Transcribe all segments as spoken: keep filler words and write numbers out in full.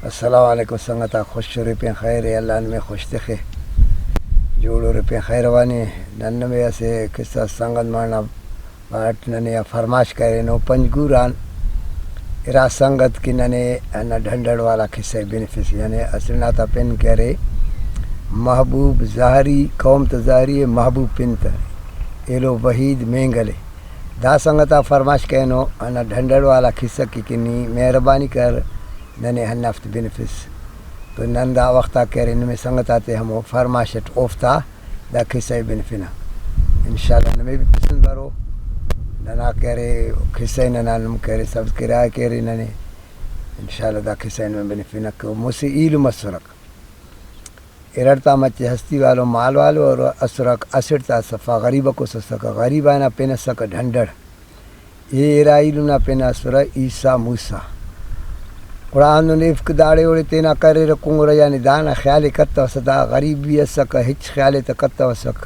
السلام علیکم سنگت آک، خوش ارے پین خیر ءِ، اللہ نمے خوش تخے، جوڑ ارے پین خیر وانی۔ نن نمے اسہ قصہ سنگت ماڑنا پاٹ ننے آ فرمائش کرینو پنجگور آن ارا سنگت کہ ننے ہندا ڈھنڈڑ والا قصہ ءِ بنفس، یعنی اسل نا تا پن کہ ارے محبوب زہری، قوم تہ زہری ءِ، محبوب پن تہ ایلو وحید مینگل ءِ۔ دا سنگت آ فرمائش کرینو ہندا ڈھنڈڑ والا قصہ کہ، کہ نی مہربانی کر ننے ہندافتے بنفس۔ تو نن دا وخت آ کہ ارے نمے سنگت آتے ہمو فرمائش اٹ اوفتا دا قصہ ءِ بنفنہ۔ انشاءاللہ نمے بھی پسند برو۔ ننا کہ ارے قصہ ءِ ننا نم کہ ارے سبسکرائب کہ ارے ننے۔ انشاءاللہ دا قصہ ءِ نمے بنفنہ کہ او مسہ ایلم اسرک۔ ارڑتا مچے ہستی والو، مال والو اور اسرک، اسٹ تا صفا غریب اکو سسکہ، غریب آنا پن اسکہ ڈھنڈڑ۔ اے ارا ایلم نا پن اسرہ عیسیٰ موسیٰ۔ گڑا ہندن ایفک داڑے اوڑے تینا کریرہ کنگرہ، یعنی دانا خیال ءِ کتوسہ، دا غریب بھی اسکہ، ہچ خیال ءِ تہ کتوسک۔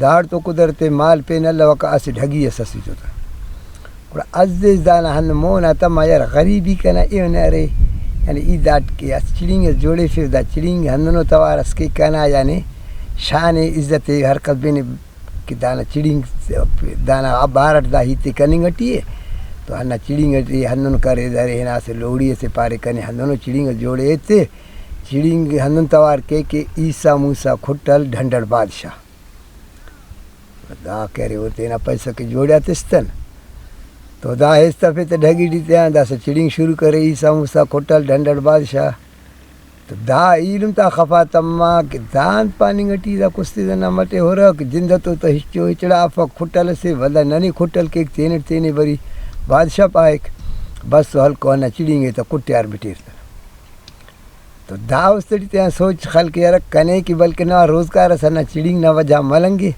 داڑتو قدرت ءِ مال پین الوکہ، اسہ ڈھگی اس اسیتو تہ۔ گڑا عزیز دانا ہندن مون آ تما، یار غریبی کنا ایہن ارے، یعنی ای داٹ کہ اسہ چڑینگ اس جوڑیفیو، دا چڑینگ ہندنو توار اس کہ کنا یعنی شان ءِ عزت ءِ ہر کس بینے کہ دانا چڑینگ دانا بارٹ دا ہیت ءِ کننگ ٹی ءِ۔ تو ہندا چڑینگ ٹی ہندن کرے، درے ہنا اسہ لوڑی اسے پارے کنے ہندنو چڑینگ اس جوڑے ایتے۔ چڑینگ ہندن توار کے کہ عیسیٰ موسیٰ کھٹل ڈھنڈڑ بادشاہ۔ دا کہ ارے او تینا پیسہ کہ جوڑیا تستن۔ تو دا ایس تفے تہ ڈھگی ٹی تیان داسہ چڑینگ شروع کرے، عیسیٰ موسیٰ کھٹل ڈھنڈڑ بادشاہ۔ تو دا ایلم تا خفا تما کہ دا انت پاننگ ٹی، دا کستے دنا مٹے ہورک، جند تو تہ ہچو ہچڑا افک، کھٹل اسے، ولدا ننے کھٹل کیک، تینٹ تینے بری بادشاہ پائک، بس ہلکو ہندا چڑینگ ءِ تہ کٹیار بٹیر تہ۔ تو دا است ٹی تیان سوچ خلک یرک کنے کہ بلکہ نوا روزگار اس ہندا چڑینگ نا وجہ ملنگے،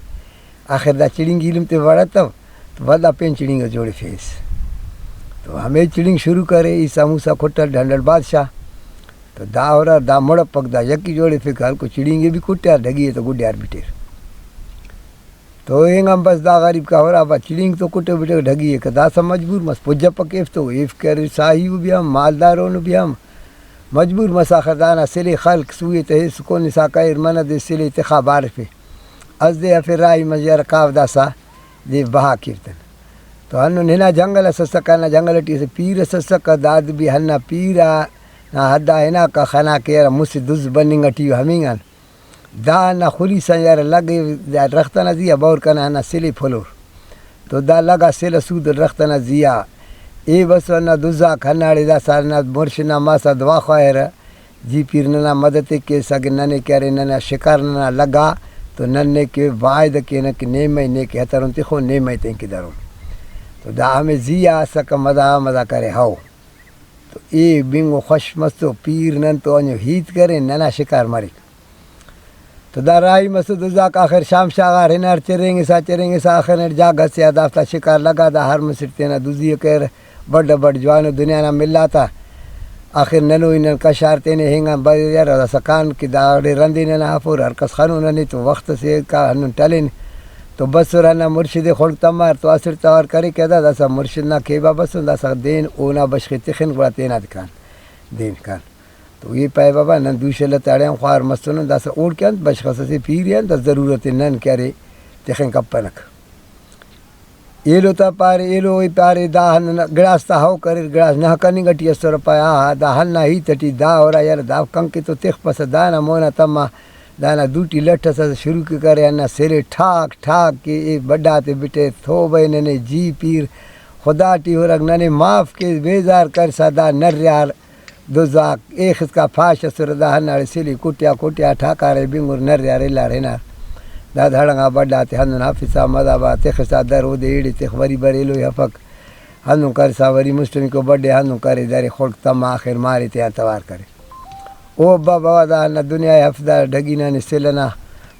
آخر دا چڑینگ ایلم تے وڑ اتو، تو ولدا پین چڑینگ اس جوڑفیس۔ تو ہمے چڑینگ شروع کرے، عیسیٰ موسیٰ کھٹل ڈھنڈڑ بادشاہ۔ تو دا ہرا دا مڑپک، دا یکی جوڑفک، ہلکو چڑینگ ءِ بھی کٹیار، ڈھگی ءِ تو گڈیار بٹیر۔ تو اینگان بس دا غریب کا ہرا با چڑینگ تو کٹو بٹو، ڈھگی ءِ کہ داسہ مجبور مس، پجپک ایف تو ایف کرے، ساہی او بھی ہم، مالدار اونو بھی ہم مجبور مس، آخر دانا سلے خلک سوئے تہ ایسکون نسا کریر، منہ دے سلے تخا بارفے۔ از دے ہرفے راہی مس یار کاو داسہ دے بہا کیو تن۔ تو ہندن ہنا جنگل اس اسکہ، ہندا جنگل ٹی اسہ پیر اس اسکہ، داد بھی ہندا پیر آ نا حد آ ہناکہ خناکہ یار مسہ دز بننگ ٹی ءُ ہمینگان۔ دا ہندا خلیس آن یار لگے دا درخت ئنا زی آ بور کنا ہندا سلے پھلور۔ تو دا لگا سل اسو دا درخت ئنا زی آ۔ اے بس ہندا دزاک ہنداڑے داسہ ہندا مرشد نا ماسا دعا خواہرہ۔ جی پیر ننا مدد ءِ کیس، اگہ ننے کہ ارے ننا شکار ننا لگا تو نن نے کہ وعدہ کینہ کہ نیمہ ءِ نے کہ ہترون تخون، نیمہ ءِ تین کہ درون۔ تو دا ہمے زی آ اسکہ، مدا مدا کرے ہو۔ تو اے بنگو خوش مس تو پیر نن تو انجو ہیت کرین، ننا شکار مریک۔ تو دا راہی مسو دزاک آخر شام شاغار ہنار چرینگسا چرینگسا آخر نٹ جاگہ سے آ دافتا شکار لگا، دا ہر مسٹ تینا دزی ءِ کریر۔ بڈ بڈ جوانو دنیا نا ملاتا۔ آخر ننو ای نن کشار تینے ہنگان بریرہ، داسہ کان کہ داڑے رندے ننا ہرفور، ہر کس خنو ننے تو وخت سے کا ہندن ٹلین تو بسر ہندا مرشد ءِ خڑک تمار تو اسٹ توار کرے کہ دا داسہ مرشد نا کیبا بسن، داسہ دین اونا بشخے تخن گڑا تینا دے کان دین کان۔ تو ای پائے بابا نن دوشہ لتاڑے آن خوار مسنن، داسہ اوڑکہ انت بشخ اس اسے پیرے آن دا ضرورت نن کہ ارے تخن کپنک۔ ایلو تا پارے، ایلو ای پارے، دا ہن گڑاس تا ہو کریر، گڑاس نہ کننگ ٹی اسرہ، پائے آہا، دا ہن نا ہیت ٹی دا ہرا یار دا کنکے تو تخپسہ، دانا مونا تما، دانا دوٹی لٹ ئس شروع کہ کرے، ہندا سلے ٹھاک ٹھاک کہ اے بڈا تے بٹے، توبہ ننے جی پیر، خدا ٹی ہرک ننے معاف کے، بیزار کرسا دا نریار۔ دزاک ایخ اسکا پاش ئسرہ، دا ہنداڑے سلی کٹیا کٹیا ٹھاکارے بنگر نریار الار ہنار۔ دا دھڑنگا بڈ آتے ہندن ہفسا مذہب آ تخسا در اودے ایڑے تخ وری بر ایلوئی ہفک۔ ہندن کرسا وری مسٹمیکو بڈے ہندن کرے درے خڑک تما آخر مارے تیان توار کرے۔ او ابا بوا دا ہندا دنیا ئے ہف دا ڈھگی ننے سل ئنا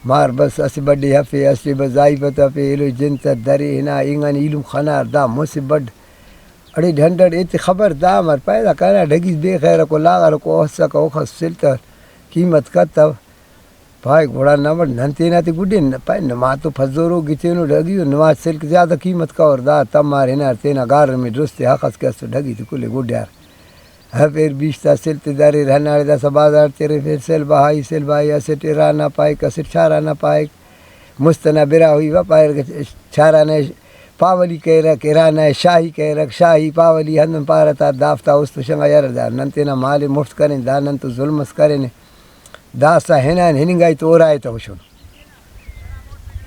مار بس اسہ بڈے ہفے اسہ بس زائیفت ہفے ایلوئی جند تا درے ہنا اینگان ایلم خنار دا مسہ بڈ اڑے ڈھنڈ اٹ ایتے خبر دا مر پائے دا کنا ڈھگی بے خیر کو لاغر کو اسکہ اوخس سلتہ قیمت کتو۔ پائے گڑا نہ بٹ نن تینا تے گڈین پائے نما تو پھزورو گچینو ڈھگی و نما سلک زیادہ قیمت کور دا تمار ہنار تینا گارمی درست حق اس کہ اسو ڈھگی تے کلے گڈیار۔ ہرفیر بیش تا سل تے دریر، ہنداڑے داسہ بازار ترفیر، سل بہائی، سل بہائی، اسٹ ارا نا پائک، اسٹ شارا نا پائک۔ مست ئنا براہوئی و پائرہ، چارہ نا پاولی کریرک، ارا نا شاہی کریرک، شاہی پاولی ہندن پارہ تا، دافتا است و شنگا یار دا نن تینا مال ئے مفت کرین، دا نن تو ظلم اس کرینے، داسہ ہنان ہننگائی تو ارائے تہ ہشون۔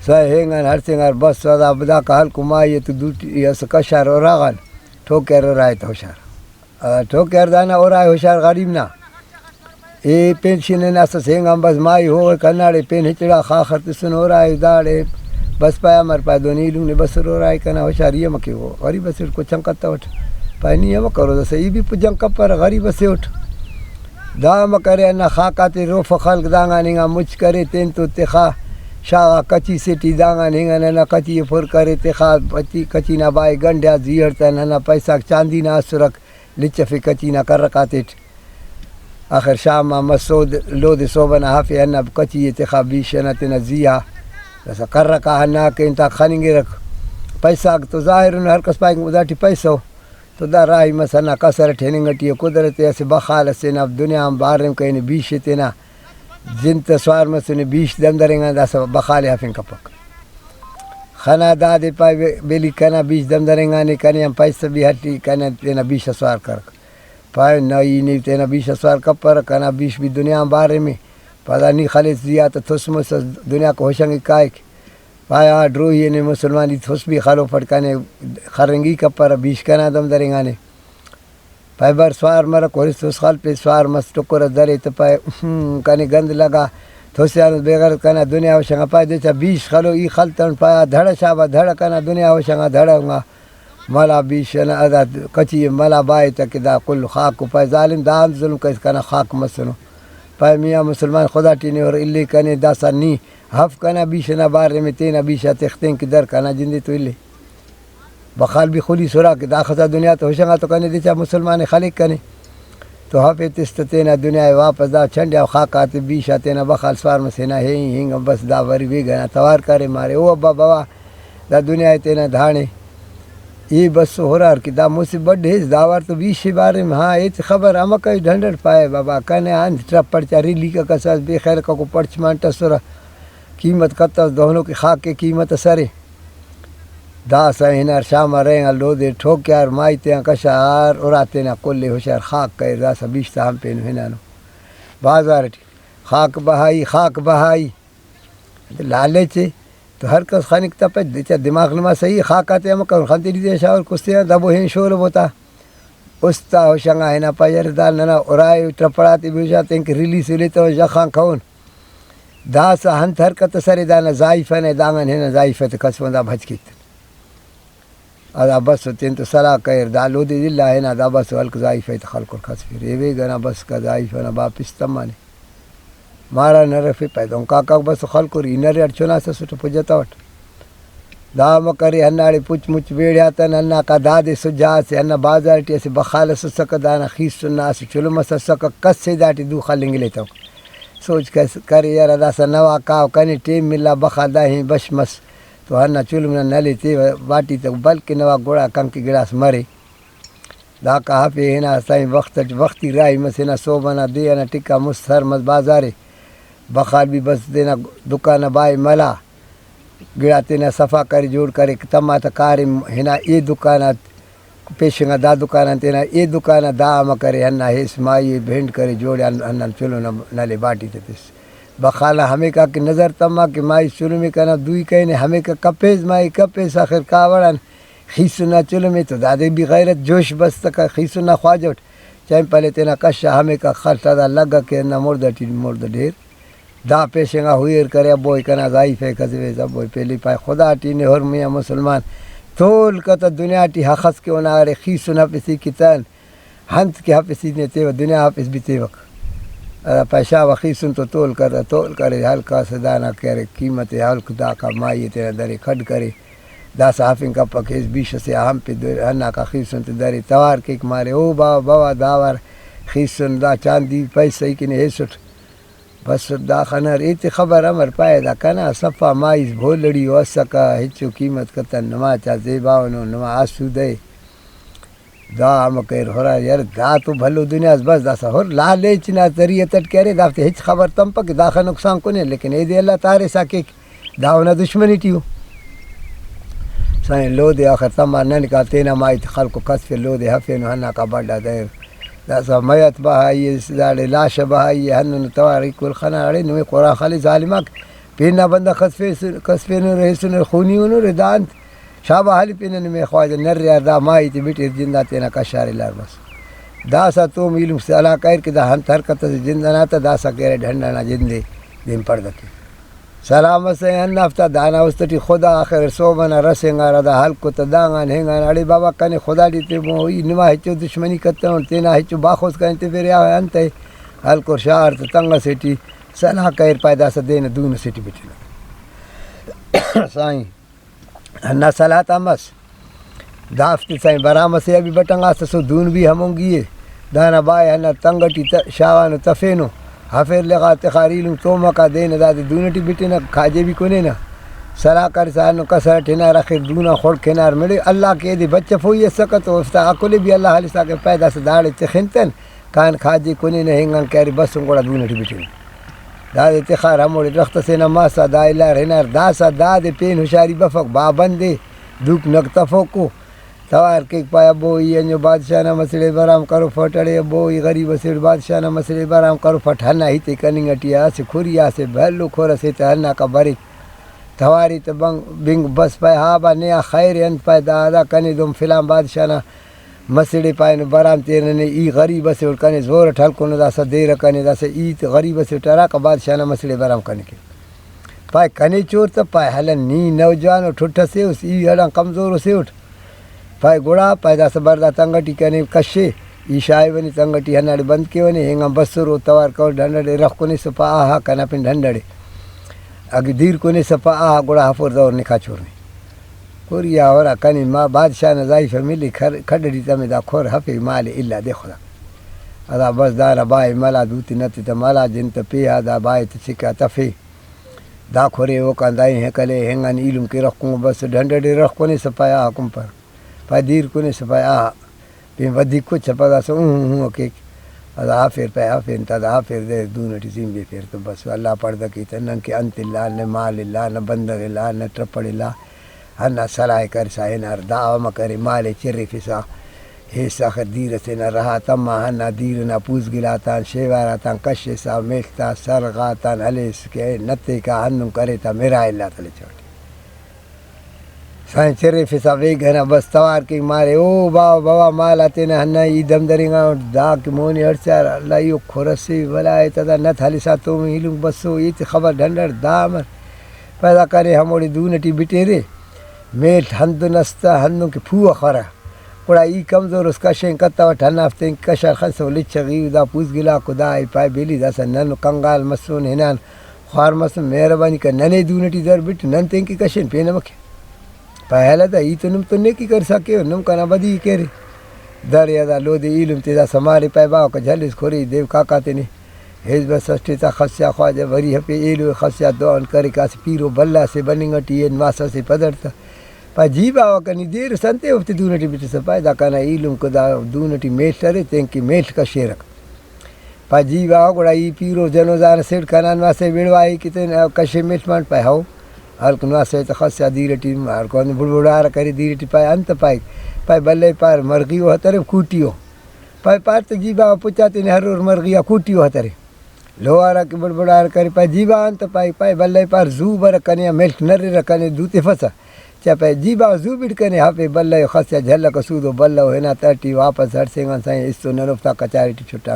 سہ ہنگان ہڑسینگار بس، دا داکا ہلکو مائی ئے تو دوٹی ئسے کشار ارا غان، ٹھوکیار ارائے تہ ہشار۔ آ، ٹھوکیار دانا ارائے ہشار غریب نا۔ اے پین شنناسس ہنگان بس مائی ہوغک ہنداڑے پین ہچڑا خاخر تسن ارائے داڑے۔ بس پائے امر پائے دون ایلم نے بسر ارائے کنا ہشار ای امر کہ او غریب اسیٹ کو چنکتوٹ۔ پائے نی امر کرو داسہ ای بھی پجنگ کپرہ غریب اسے اٹ۔ دا امر کرے ہندا خاکاتے روفہ خلک دانگان ہنگان مچ کرے تین تو تخا شاغا کچی سے ٹی دانگان ہنگان ہندا کچی ئے پر کرے تخا پچی کچی نا بائے گنڈیا زی اڑتہ ہندا پیساک چاندی نا اسرک۔ لچفے کچی نا کرک آتیٹ۔ آخر شام آ مسو د-، لودے صوبہ نا ہفے ہندا کچی ئے تخا بیش ئنا تینا زی آ۔ داسہ کرک آ ہندا کہ انتاک خننگرک۔ پیسہ غاک تو ظاہر ان، ہر کس پائک داٹی پیسہ ءُ۔ تو دا راہی مس ہندا کسر ئٹ ہننگ ئٹی ءُ۔ قدرت ئے اسہ بخال ئسے نا دنیا آن باریم کرینے، بیش ئے تینا زند تا سوار مسنے، بیش دم درینگانے، داسہ بخال ئے ہفنگ کپک۔ خنا دادے پائے بے-، بیلی کنا بیش دم درینگانے، کنے آن پیسہ بھی ہٹی، کنے تینا بیش آ سوار کرک۔ پائے نہ ای نی تینا بیش آ سوار کپرہ، کنا بیش بھی دنیا آن باریم ءِ۔ پدا نی خلیس زی آ تہ تھس مس ئس دنیا کو ہشنگک کائک۔ پائے آ ڈروہی نے مسلمان ای تھس بھی خلوفٹ کنے خرنگی کپرہ، بیش کنا دم درینگانے۔ پائے بر سوار مرک، ہُرس تھس خلپیس، سوار مس ٹکر ئس درے تہ پائے، ہم، کنے گند لگا، تھسے آن بے غیرت کنا دنیا ہشنگا۔ پائے دے چا بیش خلو ای خلتون، پائے آ دھڑ شابا دھڑ کنا دنیا ہشنگا دھڑ انگا۔ ملا بیش ئنا ادا کچی ئے ملا بائے تہ کہ دا کل خاک ءُ۔ پائے ظالم دا انت ظلم کریس، کنا خاک مسنو۔ پائے میاں مسلمان خدا ٹی نے ہُر اِلے کنے، داسہ نی ہف کنا بیش ئنا باریم ءِ، تینا بیش آ تخ تین کہ در کنا جندے تو اِلے۔ بخال بھی خلیس ہُرا کہ داخسا دنیا تو ہشنگا تو کنے دچا مسلمان ئے خلیک کنے۔ تو ہفے تس تہ تینا دنیا ئے واپس دا چھنڈیا خاک آتے بیش آ تینا بخال سوار مسے نا ہینگ ہینگ بس دا وری بیگہ نا توار کرے مارے۔ او ابا بوا دا دنیا ئے تینا دھانے۔ ای بس ہُرار کہ دا مسہ بڈ ہیس، دا وار تو بیش ئے باریم، ہاں، ہچ خبر امہ کئی ڈھنڈ ئٹ پائے بابا، کنے انت ٹرپ پڑچا ریلیکہ کساس بے خیر ککو پڑچ مان ٹسرہ، قیمت کتس دہنو کہ خاک ئے قیمت ئس ارے۔ داسہ ہنار شام آ رہینگا لودے ٹھوکیار مائی تیان کشار، اُرا تینا کل ئے ہشار خاک کریر، داسہ بیش تا ہم پین ہنانو بازار ٹی۔ خاک بہائی، خاک بہائی۔ لالچ ءِ تو ہر کس خنک تپہ، دچا دماغ نما صحیح ءِ، خاک آتے امر کرون، خن تیٹی تینا شاغر کس تینا دبو ہین شولو بوتا۔ استا ہشنگا ہنا پا یار دا ننا اُرائے ٹپڑاتے بوشا تینکہ ریلیس الیتون ژخان کہون۔ داسہ انت حرکت ئس ارے دانا زائیفہ نے دانگان ہنا زائیفہ تے کس وندا بھچ کیک۔ ادا بسو تین تو سلاہ کریر، دا لودے دلا ہنا دا بسو ہلک زائیفہ تے خلکر کھسفر۔ ایوے گنا بس کا زائیفہ نا باپس تمانے۔ ماران ہرفے پیدون کاکاک بسو خلکر، ای نرے اٹ چناس اسٹ پجتوٹ۔ دا مکرے ہنداڑے پچ مچ بیڑیاتن، ہنداکا دادے سجا اسے، ہندا بازار ٹی اسہ بخال ئس اسکہ، دانا خیسن نا اسہ چلم ئس اسکہ، کس سے داٹی دو خلنگ لیتوک۔ سوچ کس کرے یارا داسہ نوا کاو کنے ٹیم ملا بخال دا ہین بش مس۔ تو ہندا چلم نا نلے تیوہ باٹی تہ بلکن نوا گڑا کنکہ گڑاس مرے۔ داکا ہفے ہنا سائیں وخت اٹ وختی راہی مس ہنا صوبہ نا دے ئنا ٹکا مست سر مس بازارے۔ بخال بھی بس تینا دکان نا بائے ملا۔ گڑا تینا صفا کرے جوڑ کرے تما تہ کاریم ہنا اے دکان آ پیشنگا دا دکان آن تینا اے دکان آ دا امر کرے ہندا ہیس مائی ئے بھینڈ کرے جوڑے ہن-، ہندن چلو نا نلے باٹی تہ تس۔ بخالا ہمیکا کہ نظر تما کہ مائی چلمے کنا دوئی کرینے، ہمیکا کپیس مائی کپیس آخر کاوڑان خیسن نا چلمے تو دادے بھی غیرت جوش بستکا خیسن نا خواجہ اٹ چائن پلے تینا کشا ہمیکا خل تدا لگا کہ ہندا مڑد ٹی مڑد ڈھیر۔ دا پیشنگا ہوئی ایر کرے، ابو ای کنا ضعیف ءِ کزویس، ابو ای پیلی پائے، خدا ٹی نے ہر میاں مسلمان، تول کتہ دنیا ٹی ہخس کہ اونا ارے خیسن ہفسی کتن، ہنت کہ ہفسی نے تیوہ، دنیا ہفس بھی تیوک۔ ہرا پائے شابہ خیسن تو تول کتہ، تول کرے ہلکا اسہ دانا کہ ارے قیمت ءِ ہلک داکا مائی ءِ تینا درے کھڈ کرے۔ داسہ ہفنگ کپک، ہیس بیش ئسے آ ہم پہ دو-، ہنداکا خیسن تے درے توار کیک مارے، او باوہ باوہ دا وار خیسن دا چاندی پیسہ ای کنے ہیسٹ۔ بس داخہ نر ایتے خبر امر پائے، دا کنا صفا مائیس بھولڑی و اسکہ، ہچو قیمت کتن، نما چا زیبا و نو نما آسودہ ءِ۔ دا امر کریر ہرا یار، دا تو بھلو دنیا اس بس، داسہ ہر لال ہچ نا ذریعہ تٹ کہ ارے، دافتے ہچ خبر تمپک، داخہ نقصان کنے، لیکن ایدے اللہ تارسا کیک، دا اونا دشمنی ٹی ءُ۔ سائیں لودے آخر تمار ننکا تینا ماہیت خلکو کس پہ لودے ہفینو ہندا کا بڈا دیر۔ داسہ میت بہائی ئے، داڑے لاش بہائی ئے، ہندنو توار ایکل خنا اڑے، نمے قرآن خلے ظالماک، پین نا بندغ کس پیسن-، کس پینو رہیسن، خونی ہنو رے، دا انت؟ شابا حالی پین نمے خواجہ نریار، دا ماہیت بٹیر جندا تینا کشارے لار بس۔ داسہ توم ایلم صلاح کریر کہ دا انت حرکت اسے جند ئنا تہ، داسہ کہ ارے ڈھنڈ ئنا جندے دین پڑدہ کے۔ سلام اسے ہندافتا، دانا است ٹی خدا آخر سہب ئنا رسینگارہ، دا ہلکو تہ دانگان ہنگان، اڑے بابا کنے خدا ٹی تے مو، ای نما ہچو دشمنی کتنٹ، تینا ہچو باخوس کنے تفیرے، آ انتئے ہلکر شار تہ تنگ اسے ٹی سلاہ کریر، پائے داسہ دین دون اسے ٹی بٹنہ۔ سائیں ہندا سلاہ تا مس۔ دافتے سائیں برام ئسے آ بھی بٹنگاسہ، سو دون بھی ہمونگی ءِ۔ دانا بائے ہندا تنگ ٹی ت-، شاغانو تفینو۔ ہفیر لغا تخار ایلم تومکا دین دادے دون ٹی بٹنہ، کاجے بھی کنینہ۔ سلاہ کرسا ہندن کسر اٹ ہنار، آخر دون آن خڑک ہنار مڑے۔ اللہ کہ ایدے بچفوئی اسکہ تو اوفتا عقل ءِ بھی اللہ خلسا کہ پائے داسہ داڑے تخنتن۔ کان کاجے کنینہ ہنگان کہ ارے بسن گڑا دون ٹی بٹنہ۔ دادے تخار ہموڑے ڈرخت ئسے نا ماسا دا الار ہنار، داسا دادے پین ہشاری بفک، با بندے دوک نک تفوکو۔ توار کیک پائے ابو ای انجو بادشاہ نا مسڑے برام کروفٹ، اڑے ابو ای غریب اسیٹ بادشاہ نا مسڑے برام کروفٹ، ہندا ہیتے کننگ ٹی اسہ کھری آ اسہ بھلو کھر ئسے تہ ہنداکا بریک۔ تواری تہ بنگ، بنگ بس پائے ہا با نے آ خیر انت پائے دا، دا کنے دہن فلان بادشاہ نا مسڑے پائینو برام تیرہ نے، ای غریب اسے اٹ کنے زور اٹ ہلکونو، داسہ دیرہ کنے، داسہ ای تہ غریب اسے اٹ ہراکا بادشاہ نا مسڑے برام کنے کے۔ پائے کنے چور تہ پائے ہلن نی نوجوان اٹ، ٹھٹ اسے اس، ای ہڑان کمزور اسے اٹ۔ پائے گڑا پائے داسہ بر دا تنگ ٹی کنے کشے، ای شاغیونے تنگ ٹی ہنداڑے بند کیونے، ہنگان بسر او توار کور ڈھنڈڑے رخ کنے سپا آہا کنا پن ڈھنڈڑے۔ اگہ دیر کنے سپا آہا گڑا ہفر دور نکا چور نے۔ کھری آ ہرا کنے ما بادشاہ نا زائیفہ ملے کھر-، کھڈ ٹی تمے دا کھر ہفے مالے الا دے خدا۔ ادا بس دانا بائے ملا دوتے نتے تہ ملا جن تہ پیہا دا بائے تہ چکا تفے۔ دا کھرے اوکان دائیں ہکلے ہنگان ایلم کے رخ کن بس ڈھنڈ ڈے رخ کنے سپایا حکم پر۔ پائے دیر کنے سپایا آ۔ پین ودی کچ پدا سو اوں اوں کیک۔ ادا آفیر پائے آفین تا دا آفیر دے دون ٹی زیمبے پیر تو بس اللہ پڑدہ کیتہ نن کہ انت الا نہ مال الا نہ بندغ الا نہ ٹپڑ الا۔ ہندا سلاہ ءِ کرسا ہنار، دا امر کرے مال ءِ چریفسا، ایس آخر دیر ئسے نا رہا تما ہندا دیر ئنا پوز گلاتان، شیواراتان کشسا، میڷ تا سر غاتان ہلیس کہ نتیکا ہندن کرے تا مرا الا تلے چوٹی۔ سائیں چریفسا بیگہ نا بس توار کیک مارے، او باوہ باوہ مال آ تینا ہندا ای دم درینگا اٹ دا کہ مونے ہڑسار اللہ ای او کھر ئسے ولا ءِ تا دا نت ہلسا تو ایلم بسو ایتے خبر ڈھنڈڑ دا امر پیدا کرے ہموڑے دون ٹی بٹیرے۔ میڷ ہندن اس تہ ہندن کہ پھو اخرہ۔ گڑا ای کمزور اس کشین کتوٹ ہنافتین کشار خنسو لچغیو دا پوز گلاکو دا ای پائے بیلی داسہ نن کنگال مسون ہنان خوار مسون مہربانی کر ننے دون ٹی در بٹ نن تینکہ کشین پین امہ کے۔ پائے ہلہ دا ای تو نم تو نیکی کرسا کیو نم کنا بدی کیرے۔ در یا دا لودے ایلم تے داسہ مارے پائے باوہ کہ جھلیس کھرے دیو کاکا تینے۔ ہیس بس اسٹ تا خسیا خواجہ وری ہپے ایلو خسیا دعا ان کرے کہ اسہ پیرو بھلا سے بننگ ٹی اے ماس اسے پدر تا۔ پا جی باوہ کنی دیر سنتے اوفتے دون ٹی بٹسہ پائے دا کنا ایلم کو دا دون ٹی میڷ ارے تینکہ میڷ کشیرک۔ پا جی باوہ گڑا ای پیرو جنو زان سیٹ کنا نواسے وڑوائی کہ تین کشے میڷ مان پائے ہو۔ ہلک نواسے تا خسیا دیر ٹی ہر کو بڑبڑار کرے دیر ٹی پائے انت پائے۔ پائے بلے پار مرغی و ہترے کوٹی و۔ پائے پار تہ جی باوہ پچا تینے ہرور مرغی آ کوٹی و ہترے۔ لوہارا کہ بڑبڑار کرے پائے جی باوہ انت پائے، پائے بلہ پار زو برہ کنے آ میلک نررہ کنے دو تفسہ۔ چا پائے جی باوہ زو بڑ کنے ہفے بلہ و خس یا جھلکہ سودو بلہ و ہنا تہٹی واپس ہڑسینگان سائیں استو نن اوفتا کچاری ٹی چھٹا۔